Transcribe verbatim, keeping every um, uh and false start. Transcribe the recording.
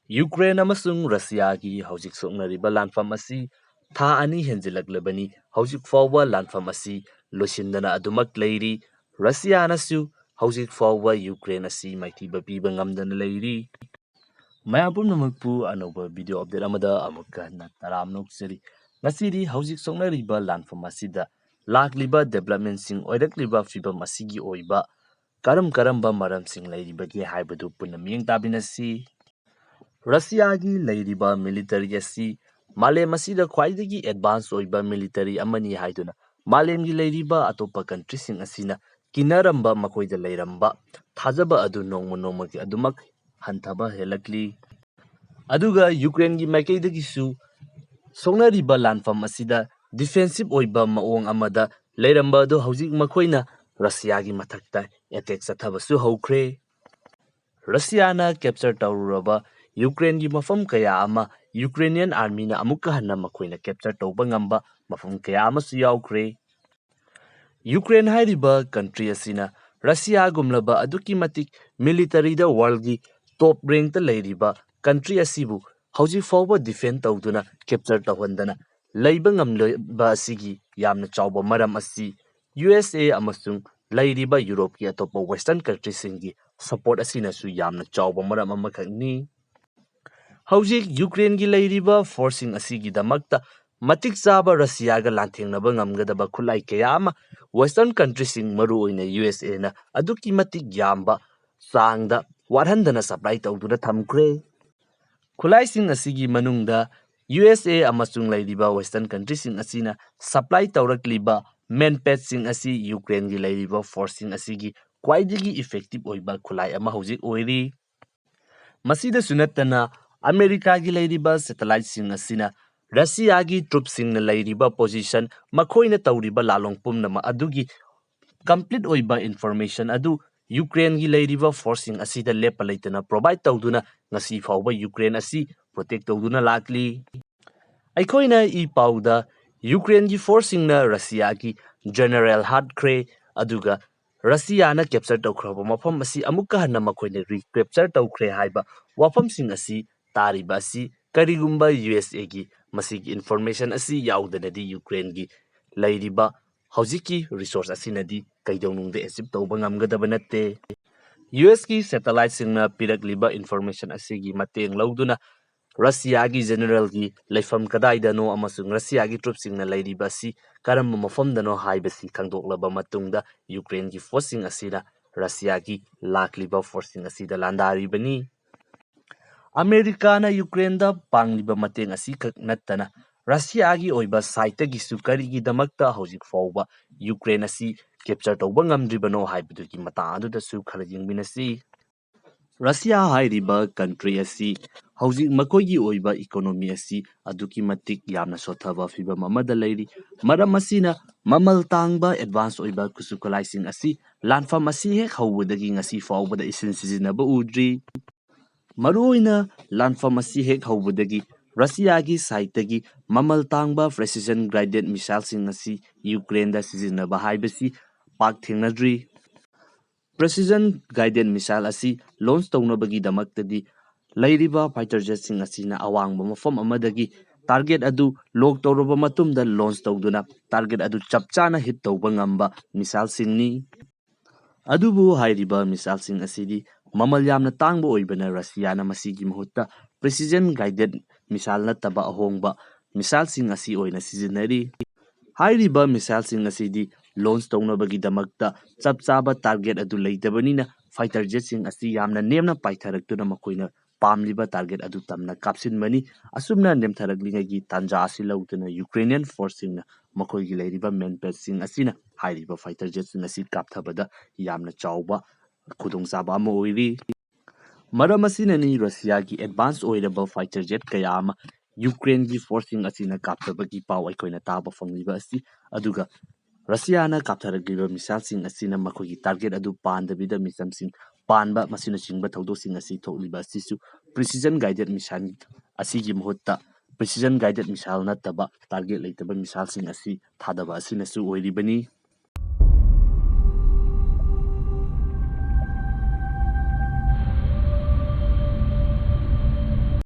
Ukraine ꯑꯃꯁꯨꯡ ꯔꯁꯤꯌꯥꯒꯤ ꯍꯧꯖꯤꯛ ꯁꯣꯛꯅꯔꯤꯕ ꯂꯥꯟꯐꯝ ꯑꯁꯤ ꯊꯥ ꯑꯅꯤ ꯍꯦꯟꯖꯤꯜꯂꯛꯂꯕꯅꯤ꯫ ꯍꯧꯖꯤꯛ ꯐꯥꯎꯕ ꯂꯥꯟꯐꯝ ꯑꯁꯤ ꯂꯣꯏꯁꯤꯟꯗꯅ ꯑꯗꯨꯃꯛ ꯂꯩꯔꯤ꯫ ꯔꯁꯤꯌꯥꯅꯁꯨ ꯍꯧꯖꯤꯛ ꯐꯥꯎꯕ ꯌꯨꯀ꯭ꯔꯦꯟ ꯑꯁꯤ ꯃꯥꯏꯊꯤꯕ ꯄꯤꯕ ꯉꯝꯗꯅ ꯂꯩꯔꯤ꯫ ꯃꯌꯥꯝ ꯄꯨꯝꯅꯃꯛꯄꯨ ꯑꯅꯧꯕ video update ꯑꯃꯗ ꯑꯃꯨꯛꯀ ꯍꯟꯅ ꯇꯔꯥꯝꯅ ꯑꯣꯛꯆꯔꯤ꯫ ꯉꯁꯤꯗꯤ ꯍꯧꯖꯤꯛ ꯁꯣꯛꯅꯔꯤꯕ ꯂꯥꯟꯐꯝ ꯑꯁꯤꯗ ꯂꯥꯛꯂꯤꯕ developmentꯁꯤꯡ, ꯑꯣꯏꯔꯛꯂꯤꯕ ꯐꯤꯕꯝ ꯑꯁꯤꯒꯤ ꯑꯣꯏꯕ ꯀꯔꯝ ꯀꯔꯝꯕ ꯃꯔꯝꯁꯤꯡ ꯂꯩꯔꯤꯕꯒꯦ ꯍꯥꯏꯕꯗꯨ ꯄꯨꯟꯅ ꯃꯤꯠꯌꯦꯡ ꯇꯥꯃꯤꯟꯅꯁꯤ꯫ ꯔꯁꯤꯌꯥꯒꯤ ꯂꯩꯔꯤꯕ military ꯑꯁꯤ ꯃꯥꯂꯦꯝ ꯑꯁꯤꯗ ꯈ꯭ꯋꯥꯏꯗꯒꯤ advance ꯑꯣꯏꯕ military ꯑꯃꯅꯤ ꯍꯥꯏꯗꯨꯅ ꯃꯥꯂꯦꯝꯒꯤ ꯂꯩꯔꯤꯕ ꯑꯇꯣꯞꯄ countryꯁꯤꯡ ꯑꯁꯤꯅ ꯀꯤꯅꯔꯝꯕ, ꯃꯈꯣꯏꯗ ꯂꯩꯔꯝꯕ ꯊꯥꯖꯕ ꯑꯗꯨ ꯅꯣꯡꯃ ꯅꯣꯡꯃꯒꯤ ꯑꯗꯨꯃꯛ ꯍꯟꯊꯕ ꯍꯦꯜꯂꯛꯂꯤ꯫ ꯑꯗꯨꯒ ꯌꯨꯀ꯭ꯔꯦꯟꯒꯤ ꯃꯥꯏꯀꯩꯗꯒꯤꯁꯨ ꯁꯣꯛꯅꯔꯤꯕ ꯂꯥꯟꯐꯝ ꯑꯁꯤꯗ defensive ꯑꯣꯏꯕ ꯃꯑꯣꯡ ꯑꯃꯗ ꯂꯩꯔꯝꯕ ꯑꯗꯨ ꯍꯧꯖꯤꯛ ꯃꯈꯣꯏꯅ ꯔꯁꯤꯌꯥꯒꯤ ꯃꯊꯛꯇ attack ꯆꯠꯊꯕꯁꯨ ꯍꯧꯈ꯭ꯔꯦ꯫ ꯔꯁꯤꯌꯥꯅ capture ꯇꯧꯔꯨꯔꯕ ꯌꯨꯀ꯭ꯔꯦꯟꯒꯤ ꯃꯐꯝ ꯀꯌꯥ ꯑꯃ Ukrainian armyꯅ ꯑꯃꯨꯛꯀ ꯍꯟꯅ ꯃꯈꯣꯏꯅ capture ꯇꯧꯕ ꯉꯝꯕ ꯃꯐꯝ ꯀꯌꯥ ꯑꯃꯁꯨ ꯌꯥꯎꯈ꯭ꯔꯦ꯫ ꯌꯨꯀ꯭ꯔꯦꯟ ꯍꯥꯏꯔꯤꯕ country ꯑꯁꯤꯅ ꯔꯁꯤꯌꯥꯒꯨꯝꯂꯕ ꯑꯗꯨꯛꯀꯤ ꯃꯇꯤꯛ militaryꯗ worldꯒꯤ top rankꯇ ꯂꯩꯔꯤꯕ country ꯑꯁꯤꯕꯨ ꯍꯧꯖꯤꯛ ꯐꯥꯎꯕ defend ꯇꯧꯗꯨꯅ capture ꯇꯧꯍꯟꯗꯅ ꯂꯩꯕ ꯉꯝꯂꯤꯕ ꯑꯁꯤꯒꯤ ꯌꯥꯝꯅ ꯆꯥꯎꯕ ꯃꯔꯝ ꯑꯁꯤ USA ꯑꯃꯁꯨꯡ ꯂꯩꯔꯤꯕ ꯌꯨꯔꯣꯞꯀꯤ ꯑꯇꯣꯞꯄ western countryꯁꯤꯡꯒꯤ support ꯑꯁꯤꯅꯁꯨ ꯌꯥꯝꯅ ꯆꯥꯎꯕ ꯃꯔꯝ ꯑꯃꯈꯛꯅꯤ꯫ ꯍꯧꯖꯤꯛ ꯌꯨꯀ꯭ꯔꯦꯟꯒꯤ ꯂꯩꯔꯤꯕ forceꯁꯤꯡ ꯑꯁꯤꯒꯤꯗꯃꯛꯇ ꯃꯇꯤꯛ ꯆꯥꯕ ꯔꯁꯤꯌꯥꯒ ꯂꯥꯟꯊꯦꯡꯅꯕ ꯉꯝꯒꯗꯕ ꯈꯨꯠꯂꯥꯏ ꯀꯌꯥ ꯑꯃ western countryꯁꯤꯡ, ꯃꯔꯨꯑꯣꯏꯅ USAꯅ ꯑꯗꯨꯛꯀꯤ ꯃꯇꯤꯛ ꯌꯥꯝꯕ ꯆꯥꯡꯗ ꯋꯥꯠꯍꯟꯗꯅ supply ꯇꯧꯗꯨꯅ ꯊꯝꯈ꯭ꯔꯦ꯫ ꯈꯨꯠꯂꯥꯏꯁꯤꯡ ꯑꯁꯤꯒꯤ ꯃꯅꯨꯡꯗ USA ꯑꯃꯁꯨꯡ ꯂꯩꯔꯤꯕ western countryꯁꯤꯡ ꯑꯁꯤꯅ supply ꯇꯧꯔꯛꯂꯤꯕ manpadsꯁꯤꯡ ꯑꯁꯤ ꯌꯨꯀ꯭ꯔꯦꯟꯒꯤ ꯂꯩꯔꯤꯕ forceꯁꯤꯡ ꯑꯁꯤꯒꯤ ꯈ꯭ꯋꯥꯏꯗꯒꯤ effective ꯑꯣꯏꯕ ꯈꯨꯠꯂꯥꯏ ꯑꯃ ꯍꯧꯖꯤꯛ ꯑꯣꯏꯔꯤ꯫ ꯃꯁꯤꯗꯁꯨ ꯅꯠꯇꯅ, ꯑꯃꯦꯔꯤꯀꯥꯒꯤ ꯂꯩꯔꯤꯕ satelliteꯁꯤꯡ ꯑꯁꯤꯅ ꯔꯁꯤꯌꯥꯒꯤ troopꯁꯤꯡꯅ ꯂꯩꯔꯤꯕ position, ꯃꯈꯣꯏꯅ ꯇꯧꯔꯤꯕ ꯂꯥꯂꯣꯡ ꯄꯨꯝꯅꯃꯛ ꯑꯗꯨꯒꯤ complete ꯑꯣꯏꯕ information ꯑꯗꯨ ꯌꯨꯀ꯭ꯔꯦꯟꯒꯤ ꯂꯩꯔꯤꯕ forceꯁꯤꯡ ꯑꯁꯤꯗ ꯂꯦꯞꯄ ꯂꯩꯇꯅ provide ꯇꯧꯗꯨꯅ ꯉꯁꯤ ꯐꯥꯎꯕ ꯌꯨꯀ꯭ꯔꯦꯟ ꯑꯁꯤ protect ꯇꯧꯗꯨꯅ ꯂꯥꯛꯂꯤ꯫ ꯑꯩꯈꯣꯏꯅ ꯏ ꯄꯥꯎꯗ ꯌꯨꯀ꯭ꯔꯦꯟꯒꯤ forceꯁꯤꯡꯅ ꯔꯁꯤꯌꯥꯒꯤ general ꯍꯥꯠꯈ꯭ꯔꯦ, ꯑꯗꯨꯒ ꯔꯁꯤꯌꯥꯅ capture ꯇꯧꯈ꯭ꯔꯕ ꯃꯐꯝ ꯑꯁꯤ ꯑꯃꯨꯛꯀ ꯍꯟꯅ ꯃꯈꯣꯏꯅ recapture ꯇꯧꯈ꯭ꯔꯦ ꯍꯥꯏꯕ ꯋꯥꯐꯝꯁꯤꯡ ꯑꯁꯤ ꯇꯥꯔꯤꯕ ꯑꯁꯤ ꯀꯔꯤꯒꯨꯝꯕ ꯌꯨ ꯑꯦꯁ ꯑꯦꯒꯤ ꯃꯁꯤꯒꯤ ꯏꯟꯐꯣꯔꯃꯦꯁꯟ ꯑꯁꯤ ꯌꯥꯎꯗꯅꯗꯤ ꯌꯨꯀ꯭ꯔꯦꯟꯒꯤ ꯂꯩꯔꯤꯕ ꯍꯧꯖꯤꯛꯀꯤ ꯔꯤꯁꯣꯔꯁ ꯑꯁꯤꯅꯗꯤ ꯀꯩꯗꯧꯅꯨꯡꯗ ꯑꯦꯆꯤꯞ ꯇꯧꯕ ꯉꯝꯒꯗꯕ ꯅꯠꯇꯦ꯫ ꯌꯨ ꯑꯦꯁꯀꯤ ꯁꯦꯇꯦꯂꯥꯏꯠꯁꯤꯡꯅ ꯄꯤꯔꯛꯂꯤꯕ ꯏꯟꯐꯣꯔꯃꯦꯁꯟ ꯑꯁꯤꯒꯤ ꯃꯇꯦꯡ ꯂꯧꯗꯨꯅ ꯔꯁꯤꯌꯥꯒꯤ ꯖꯦꯅꯔꯦꯜꯒꯤ ꯂꯩꯐꯝ ꯀꯗꯥꯏꯗꯅꯣ ꯑꯃꯁꯨꯡ ꯔꯁꯤꯌꯥꯒꯤ ꯇ꯭ꯔꯨꯞꯁꯤꯡꯅ ꯂꯩꯔꯤꯕ ꯑꯁꯤ ꯀꯔꯝꯕ ꯃꯐꯝꯗꯅꯣ ꯍꯥꯏꯕꯁꯤ ꯈꯪꯗꯣꯛꯂꯕ ꯃꯇꯨꯡꯗ ꯌꯨꯀ꯭ꯔꯦꯟꯒꯤ ꯐꯣꯔꯁꯁꯤꯡ ꯑꯁꯤꯅ ꯔꯁꯤꯌꯥꯒꯤ ꯂꯥꯛꯂꯤꯕ ꯐꯣꯔꯁꯁꯤꯡ ꯑꯁꯤꯗ ꯂꯥꯟꯗꯥꯔꯤꯕꯅꯤ꯫ ꯑꯃꯦꯔꯤꯀꯥꯅ ꯌꯨꯀ꯭ꯔꯦꯟꯗ ꯄꯥꯡꯂꯤꯕ ꯃꯇꯦꯡ ꯑꯁꯤꯈꯛ ꯅꯠꯇꯅ ꯔꯁꯤꯌꯥꯒꯤ ꯑꯣꯏꯕ ꯁꯥꯏꯠꯇꯒꯤꯁꯨ ꯀꯔꯤꯒꯤꯗꯃꯛꯇ ꯍꯧꯖꯤꯛ ꯐꯥꯎꯕ ꯌꯨꯀ꯭ꯔꯦꯟ ꯑꯁꯤ ꯀꯦꯞꯆꯔ ꯇꯧꯕ ꯉꯝꯗ꯭ꯔꯤꯕꯅꯣ ꯍꯥꯏꯕꯗꯨꯒꯤ ꯃꯇꯥꯡ ꯑꯗꯨꯗꯁꯨ ꯈꯔ ꯌꯦꯡꯃꯤꯟꯅꯁꯤ꯫ ꯔꯁꯤꯌꯥ ꯍꯥꯏꯔꯤꯕ ꯀꯟꯇ꯭ꯔꯤ ꯑꯁꯤ ꯍꯧꯖꯤꯛ ꯃꯈꯣꯏꯒꯤ ꯑꯣꯏꯕ ꯏꯀꯣꯅꯣꯃꯤ ꯑꯁꯤ ꯑꯗꯨꯛꯀꯤ ꯃꯇꯤꯛ ꯌꯥꯝꯅ ꯁꯣꯠꯊꯕ ꯐꯤꯕꯝ ꯑꯃꯗ ꯂꯩꯔꯤ꯫ ꯃꯔꯝ ꯑꯁꯤꯅ ꯃꯃꯜ ꯇꯥꯡꯕ ꯑꯦꯗꯚꯥꯟꯁ ꯑꯣꯏꯕ ꯈꯨꯠꯁꯨ ꯈꯨꯠꯂꯥꯏꯁꯤꯡ ꯑꯁꯤ ꯂꯥꯟꯐꯝ ꯑꯁꯤ ꯍꯦꯛ ꯍꯧꯕꯗꯒꯤ ꯉꯁꯤ ꯐꯥꯎꯕꯗ ꯏꯁꯤꯟ ꯁꯤꯖꯤꯟꯅꯕ ꯎꯗ꯭ꯔꯤ꯫ ꯃꯔꯨꯑꯣꯏꯅ ꯂꯥꯟꯐꯝ ꯑꯁꯤ ꯍꯦꯛ ꯍꯧꯕꯗꯒꯤ ꯔꯁꯤꯌꯥꯒꯤ ꯁꯥꯏꯠꯇꯒꯤ ꯃꯃꯜ ꯇꯥꯡꯕ ꯄ꯭ꯔꯦꯁꯤꯖꯟ ꯒꯥꯏꯗꯦꯠ ꯃꯤꯁꯥꯏꯜꯁꯤꯡ ꯑꯁꯤ ꯌꯨꯀ꯭ꯔꯦꯟꯗ ꯁꯤꯖꯤꯟꯅꯕ ꯍꯥꯏꯕꯁꯤ ꯄꯥꯛ ꯊꯦꯡꯅꯗ꯭ꯔꯤ꯫ ꯄ꯭ꯔꯦꯁꯤꯖꯟ ꯒꯥꯏꯗꯦꯠ ꯃꯤꯁꯥꯏꯜ ꯑꯁꯤ ꯂꯣꯟꯆ ꯇꯧꯅꯕꯒꯤꯗꯃꯛꯇꯗꯤ ꯂꯩꯔꯤꯕ ꯐꯥꯏꯇꯔ ꯖꯦꯠꯁꯤꯡ ꯑꯁꯤꯅ ꯑꯋꯥꯡꯕ ꯃꯐꯝ ꯑꯃꯗꯒꯤ ꯇꯥꯔꯒꯦꯠ ꯑꯗꯨ ꯂꯣꯛ ꯇꯧꯔꯕ ꯃꯇꯨꯡꯗ ꯂꯣꯟꯆ ꯇꯧꯗꯨꯅ ꯇꯥꯔꯒꯦꯠ ꯑꯗꯨ ꯆꯞ ꯆꯥꯅ ꯍꯤꯠ ꯇꯧꯕ ꯉꯝꯕ ꯃꯤꯁꯥꯏꯜꯁꯤꯡꯅꯤ꯫ ꯑꯗꯨꯕꯨ ꯍꯥꯏꯔꯤꯕ ꯃꯤꯁꯥꯏꯜꯁꯤꯡ ꯑꯁꯤꯗꯤ ꯃꯃꯜ ꯌꯥꯝꯅ ꯇꯥꯡꯕ ꯑꯣꯏꯕꯅ ꯔꯁꯤꯌꯥꯅ ꯃꯁꯤꯒꯤ ꯃꯍꯨꯠꯇ ꯄ꯭ꯔꯦꯁꯤꯖꯟ ꯒꯥꯏꯗꯦꯠ ꯃꯤꯁꯥꯏꯜ ꯅꯠꯇꯕ ꯑꯍꯣꯡꯕ ꯃꯤꯁꯥꯏꯜꯁꯤꯡ ꯑꯁꯤ ꯑꯣꯏꯅ ꯁꯤꯖꯤꯟꯅꯔꯤ꯫ ꯍꯥꯏꯔꯤꯕ ꯃꯤꯁꯥꯏꯜꯁꯤꯡ ꯑꯁꯤꯗꯤ ꯂꯣꯟꯆ ꯇꯧꯅꯕꯒꯤꯗꯃꯛꯇ ꯆꯞ ꯆꯥꯕ ꯇꯥꯔꯒꯦꯠ ꯑꯗꯨ ꯂꯩꯇꯕꯅꯤꯅ ꯐꯥꯏꯇꯔ ꯖꯦꯠꯁꯤꯡ ꯑꯁꯤ ꯌꯥꯝꯅ ꯅꯦꯝꯅ ꯄꯥꯏꯊꯔꯛꯇꯨꯅ ꯃꯈꯣꯏꯅ ꯄꯥꯝꯂꯤꯕ ꯇꯥꯔꯒꯦꯠ ꯑꯗꯨ ꯇꯝꯅ ꯀꯥꯞꯁꯤꯟꯕꯅꯤ꯫ ꯑꯁꯨꯝꯅ ꯅꯦꯝꯊꯔꯛꯂꯤꯉꯩꯒꯤ ꯇꯥꯟꯖꯥ ꯑꯁꯤ ꯂꯧꯗꯨꯅ ꯌꯨꯀ꯭ꯔꯦꯅꯤꯌꯟ ꯐꯣꯔꯁꯁꯤꯡꯅ ꯃꯈꯣꯏꯒꯤ ꯂꯩꯔꯤꯕ ꯃꯦꯟ ꯄꯦꯠꯁꯤꯡ ꯑꯁꯤꯅ ꯍꯥꯏꯔꯤꯕ ꯐꯥꯏꯇꯔ ꯖꯦꯠꯁꯤꯡ ꯑꯁꯤ ꯀꯥꯞꯊꯕꯗ ꯌꯥꯝꯅ ꯆꯥꯎꯕ ꯈꯨꯗꯣꯡꯆꯥꯕ ꯑꯃ ꯑꯣꯏꯔꯤ꯫ ꯃꯔꯝ ꯑꯁꯤꯅꯅꯤ ꯔꯁꯤꯌꯥꯒꯤ ꯑꯦꯗꯚꯥꯟꯁ ꯑꯣꯏꯔꯕ ꯐꯥꯏꯇꯔ ꯖꯦꯠ ꯀꯌꯥ ꯑꯃ ꯌꯨꯀ꯭ꯔꯦꯟꯒꯤ ꯐꯣꯔꯁꯁꯤꯡ ꯑꯁꯤꯅ ꯀꯥꯞꯊꯕꯒꯤ ꯄꯥꯎ ꯑꯩꯈꯣꯏꯅ ꯇꯥꯕ ꯐꯪꯂꯤꯕ ꯑꯁꯤ꯫ ꯑꯗꯨꯒ ꯔꯁꯤꯌꯥꯅ ꯀꯥꯞꯊꯔꯛꯂꯤꯕ ꯃꯤꯁꯥꯏꯜꯁꯤꯡ ꯑꯁꯤꯅ ꯃꯈꯣꯏꯒꯤ ꯇꯥꯔꯒꯦꯠ ꯑꯗꯨ ꯄꯥꯟꯗꯕꯤꯗ ꯃꯤꯆꯝꯁꯤꯡ ꯄꯥꯟꯕ ꯃꯁꯤꯅꯆꯤꯡꯕ ꯊꯧꯗꯣꯛꯁꯤꯡ ꯑꯁꯤ ꯊꯣꯛꯂꯤꯕ ꯑꯁꯤꯁꯨ ꯄ꯭ꯔꯤꯁꯤꯖꯟ ꯒꯥꯏꯗꯦꯠ ꯃꯤꯁꯥꯏꯜ ꯑꯁꯤꯒꯤ ꯃꯍꯨꯠꯇ ꯄ꯭ꯔꯤꯁꯤꯖꯟ ꯒꯥꯏꯗꯦꯠ ꯃꯤꯁꯥꯏꯜ ꯅꯠꯇꯕ ꯇꯥꯔꯒꯦꯠ ꯂꯩꯇꯕ ꯃꯤꯁꯥꯏꯜꯁꯤꯡ ꯑꯁꯤ ꯊꯥꯗꯕ ꯑꯁꯤꯅꯁꯨ ꯑꯣꯏꯔꯤꯕꯅꯤ꯫